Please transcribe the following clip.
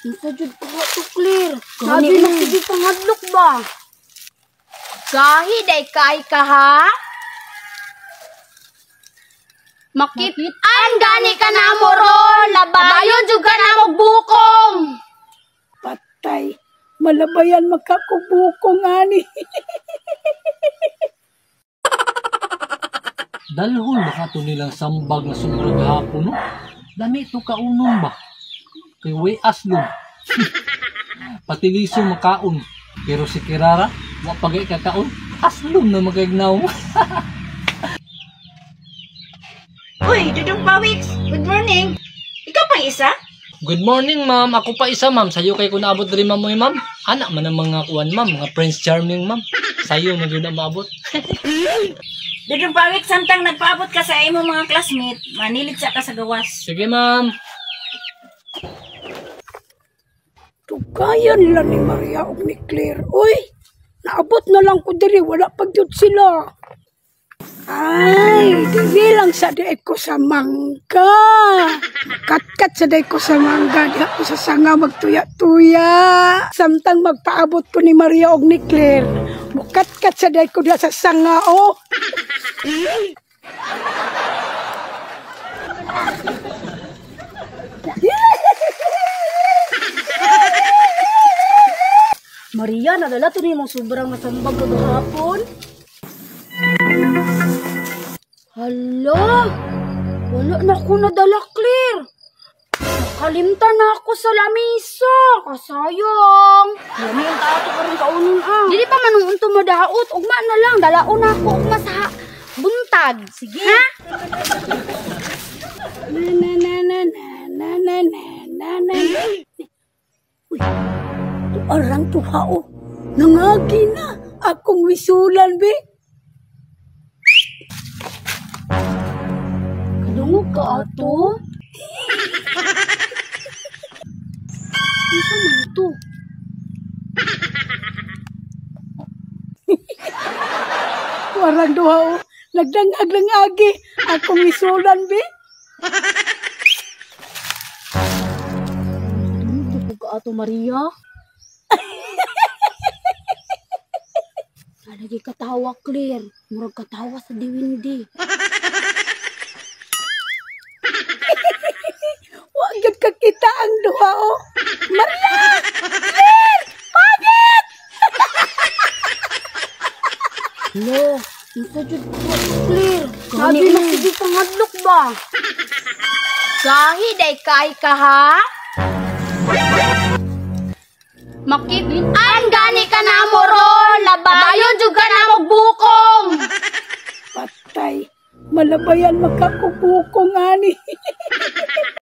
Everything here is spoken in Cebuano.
Unsa jud ka to, Claire? Sabi na sige pangadlok ba? Gahi day kay ka ha? Makit-an gani ka na mo ron, labayon jud ka na magbukong. Patay. Malabayan makakubukong ani. Dalhon ba ka to nilang sambag na sobra gahapon, no? Lami to kaunon ba? Kay way aslom. Pati liso makaon. Pero si Kirara, wa pagay kakaon. Aslom na makagnaw. Uy, Dudong Pawiks! Good morning! Ikaw pang isa? Good morning, ma'am. Ako pa isa, ma'am. Sayo kay ko naabot diri, ma'am, oy, ma'am. Anak man ang mga kuan, ma'am. Mga Prince Charming, ma'am. Sayo man yun ang maabot. Dudong Pawiks, samtang nagpaabot ka sa imong mga classmate, manilit sa ka sa gawas. Sige, ma'am. Tugayan lang ni Maria og ni Claire. Uy, naabot na lang ko diri, wala pa gyud sila. Ay, diri lang sa diay ko sa mangga. Katkat sa diay ko sa mangga, diha ko sa sanga magtuya-tuya. Samtang magpaabot ko ni Maria og ni Claire, mukatkat sa diay ko diha sa sanga, oh. Maria, nadala to nimo sobrang masambag kagahapon. Hala, wala na ko nadala, Claire. Nakalimtan na ako sa lamisa. Kasayang. Lami ang tao karon kaunon ah. Dili pa man unto madaot. Ugma na lang, dalaon na ako ugma sa buntag. Sige. Ha? Na na na na na na na na na na. Uy, tuarang tuha oh. Nangagi na akong wisulan, be. Kadungog ka ato? Unsa man to? Tuarang duha oh. Nagdangag lang agi akong wisulan, be. Kadungog ka ato, Maria? Lagi katawa, Claire. Murag katawa sa diwindi. Wa gyud ka kita ang duha oh. Maria! Claire! Pagit! Lo, unsa jud ko, Claire? Sabi na sige pangadlok ba? Gahi day kay ka ha? Makit-an gani ka na mo ron, labayon jud ka na magbukong. Patay. Malabayan makakubukong ani.